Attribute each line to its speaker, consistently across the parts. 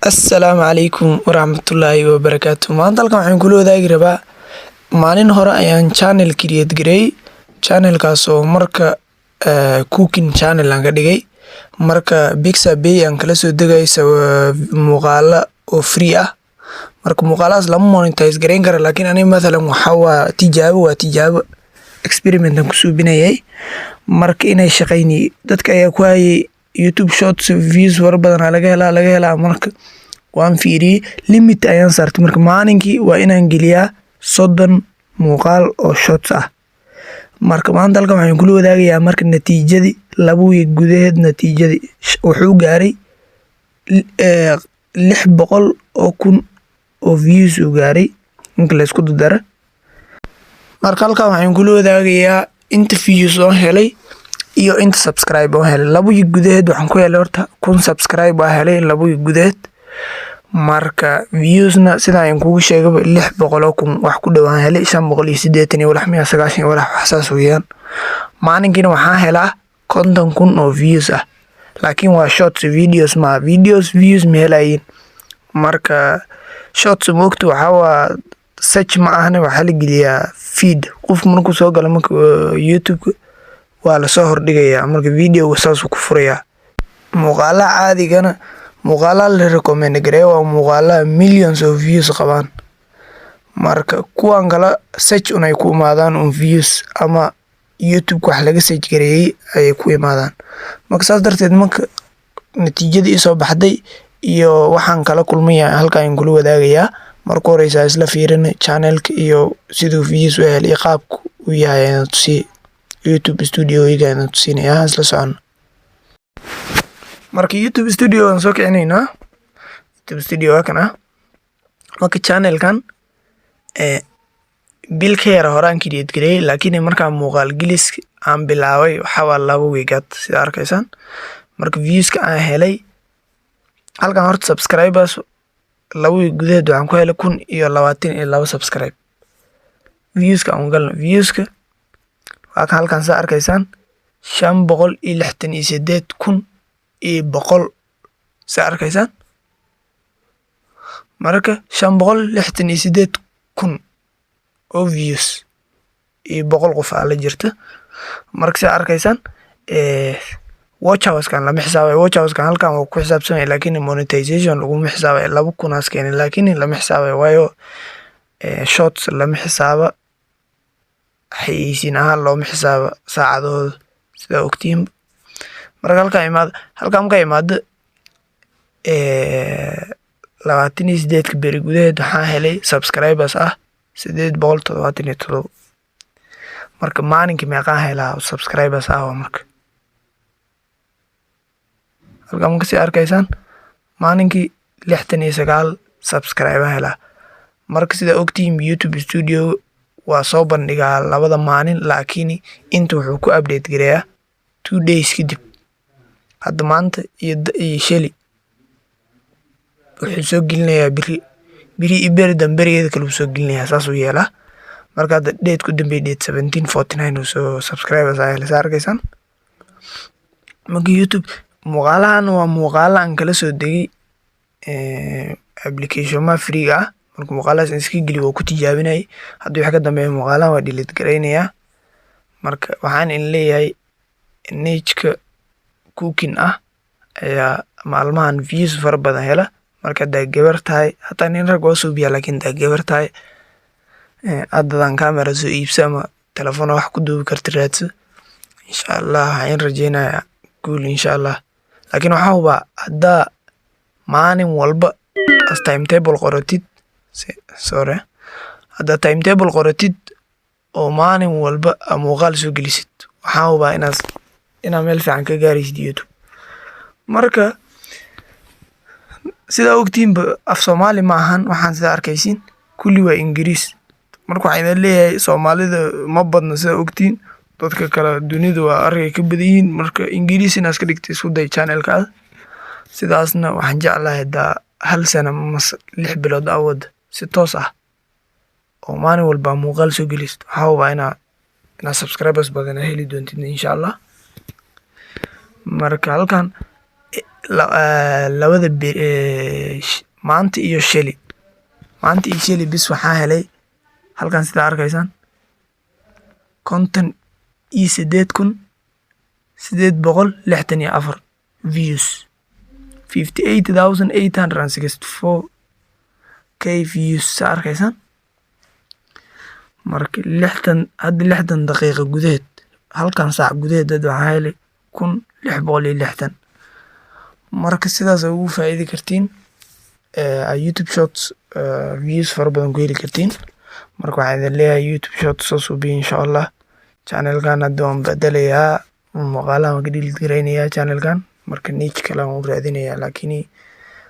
Speaker 1: Assalaamu calaykum waraxmatullaahi wabarakaatu. Maanta halkan waxaan kula wadaagi rabaa, maalin hore ayaan channel create gareeyay, channelkaas oo marka cooking channel aan ka dhigay. Marka Pixabay aan kala soo degay muuqaala oo free ah. Marka muuqaaladaas lama monetize gareyn karo, laakiin aniga mathalan waxaa waa tijaabo, waa tijaabo, experiment aan ku suubinayay. Marka inay shaqeyni, dadka ayaa ku hayay YouTube Shorts views fara badan aa laga helaa, laga helaa. Marka waan fiiriyey, limit ayaan saartay. Marka maalinkii waa inaan geliyaa 30 muuqaal oo shorts ah. Marka maanta halkan waxaan kula wadaagayaa marka natiijadii 2 week gudaheed. Natiijadii wuxuu gaaray 600,000 oo views uu gaaray inka laysku dardaro. Marka halkan waxaan kula wadaagayaa inta views oo helay iyo inta subscribe oo helay 2 week gudaheed. Waxaan ku helay horta 1000 subscribe waa helay 2 week gudaheed. Marka viewsna, sida aan kugu sheegaba, 600,000 wax ku dhowaan helay, 580 iyo walax miya, 90 iyo walax, wax saas weeyaan. Maalinkiina waxaan helaa 50,000 oo views ah, laakiin waa shorts videos, ma videos views ma helayin. Marka shorts, moogta, waxaa waa search ma ahane, waxaa la geliyaa feed. Qofku markuu soo galo marka YouTube waa lasoo hordhigayaa, marka videoga saasuu ku furayaa. Muuqaalaha caadigana, muuqaalaha la recommend gareeyo waa muuqaalaha millions of views qabaan. Marka kuwan kale search un ay ku imaadaan un views, ama YouTube wax laga search gareeyay ayay ku imaadaan. Marka saas darteed, marka natiijadii isoo baxday iyo waxaan kala kulmay halkan ayaan kula wadaagayaa. Marka horeysa isla fiirin channelka iyo siduu views u helay iyo qaabka uu yahay ayaan tusi, YouTube Studio-ga ayaan tusinaya, isla socono. Marka YouTube Studio aan soo kicinaynaa. YouTube Studio waa kan ah. Marka channelkan bil ka yara horaan create gareeyay, laakiin markaan muuqaal gelis aan bilaabay waxaa waa 2 weekad, sida arkaysaan. Marka viewska aan helay halkan, horta subscribers 2 week gudaheed waxaan ku helay 1022 subscribe. Viewska aan galno, viewska waa kan halkan, sida arkaysaan, 568,100, sida arkaysaan. Marka 568,000 oo views iyo 100 qof aa la jirta. Marka sida arkaysaan, watch hourskan lama xisaabayo. Watch hourskan halkan waa ku xisaabsamaya, laakiin monetization laguma xisaabayo. 2000aas keenay, laakiin lama xisaabayo, waayo shorts lama xisaaba, xayeysiin ahaan looma xisaabo saacadahooda, sidaa ogtihiin. Marka halkan imaado, halkan markaa imaado, 28-ka beri gudaheed waxaan helay subscribers ah 877. Marka maalinkii meeqaan helaa subscribers ah? Waa marka halkan marka si arkaysaan, maalinkii 69 subscribe helaa. Marka sidaa ogtihiin, YouTube Studio waa soo bandhigaa labada maalin, laakiin inta wuxuu ku update gareeyaa 2 days kadib. Hadda maanta iyo sheli wuxuu soo gelinayaa beri, beri iyo beri dambe, berigeeda kale uu soo gelinayaa, saasuu yeelaa. Marka hadda date ku dambeeyay, date 1749 uu soo subscribers aa helay, saa arkaysaan. Marka YouTube muuqaalahan waa muuqaala aan kala soo degay applicationma free ah. Marka muuqaaladaas in iska geliyo waa ku tijaabinayay. Hadda wixii ka dambeeya muuqaalahan waa delete garaynayaa. Marka waxaan in leeyahay niche-ka cooking ah ayaa maalmahan views fara badan hela. Marka haddaa gabar tahay, hataa nin rag waa suubiyaa, laakiin haddaa gabar tahay, haddadan camera soo iibso ama telefoon wax ku duubi karta raadso. Insha Allah waxaan in rajeynayaa guul, insha Allah. Laakiin waxaan hubaa haddaa maalin walba as timetable qoratid, sorry, haddaa timetable qoratid oo maalin walba aa muuqaal soo gelisid, waxaan hubaa inaad meel fiican ka gaaraysid YouTube. Marka sidaa ogtiinba, af Soomaali ma ahan waxaan, sidaa arkaysiin, kulli waa Ingiriis. Marka waxaan idin leeyahay, Soomaalida ma badna, sidaa ogtiin, dadka kale dunida waa arkay ka badan yihiin. Marka Ingiriis inaad iska dhigta isku day channelkaada. Sidaasna waxaan jeclahay haddaa hal sano mase 6 bilood aa wada si toos ah oo maalin walba muuqaal soo gelisid, waxaa hubaa inaa subscribers badan aa heli doontid, insha Allah. Marka halkan Labada maanta iyo shali, maanta iyo shali bis waxaa helay halkan, sidaa arkaysaan, 58,864 views, 58,864K views, saa arkaysaan. Marka 60, hadda 60 daqiiqo gudaheed, halkan saac gudaheed, hadda waxaa helay 1,660. Marka sidaas ugu faa'iidi kartiin YouTube Shorts, views fara badan ku heli kartiin. Marka waxaan idin leeyahay YouTube Shorts soo suubiya, insha Allah. Channelkan hadda waan bedelayaa, muuqaalahan waan ka delete gareynayaa channelkan. Marka niche kale aan u raadinayaa, laakiin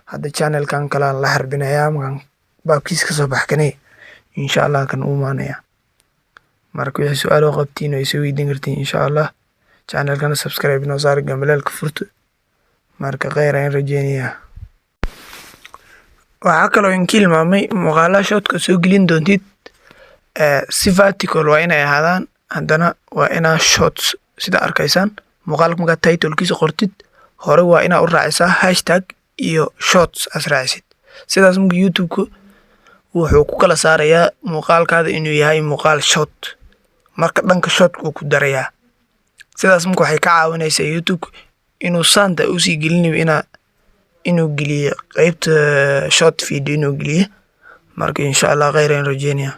Speaker 1: hadda channelkan kale aan la xarbinayaa. Markaan baabkiis kasoo baxkanay, insha Allah, kan u imaanaya. Marka wixii su-aal oo qabtiin way soo weydiin kartiin, insha Allah. Channelkana subscribe inoo saar, gambaleelka furto. Marka kheyr ayaan rajeynayaa. Waxaa kaloo inka hilmaamay, muuqaalaha shortka soo gelin doontid si vertical waa inay ahaadaan, haddana waa inaa shorts. Sida arkaysaan, muuqaalka markaad titlekiisa qortid, hore waa inaa u raacisaa hashtag iyo shorts as raacisid. Sidaas marka YouTube-ka wuxuu ku kala saarayaa muuqaalkaada inuu yahay muuqaal short. Marka dhanka shortka uu ku darayaa. Sidaas marka waxay ka caawinaysaa YouTube inuu saanta usii gelinayo inuu geliyo qeybta short video inuu geliyo. Marka insha Allah kheyr ayaan rajeynaya.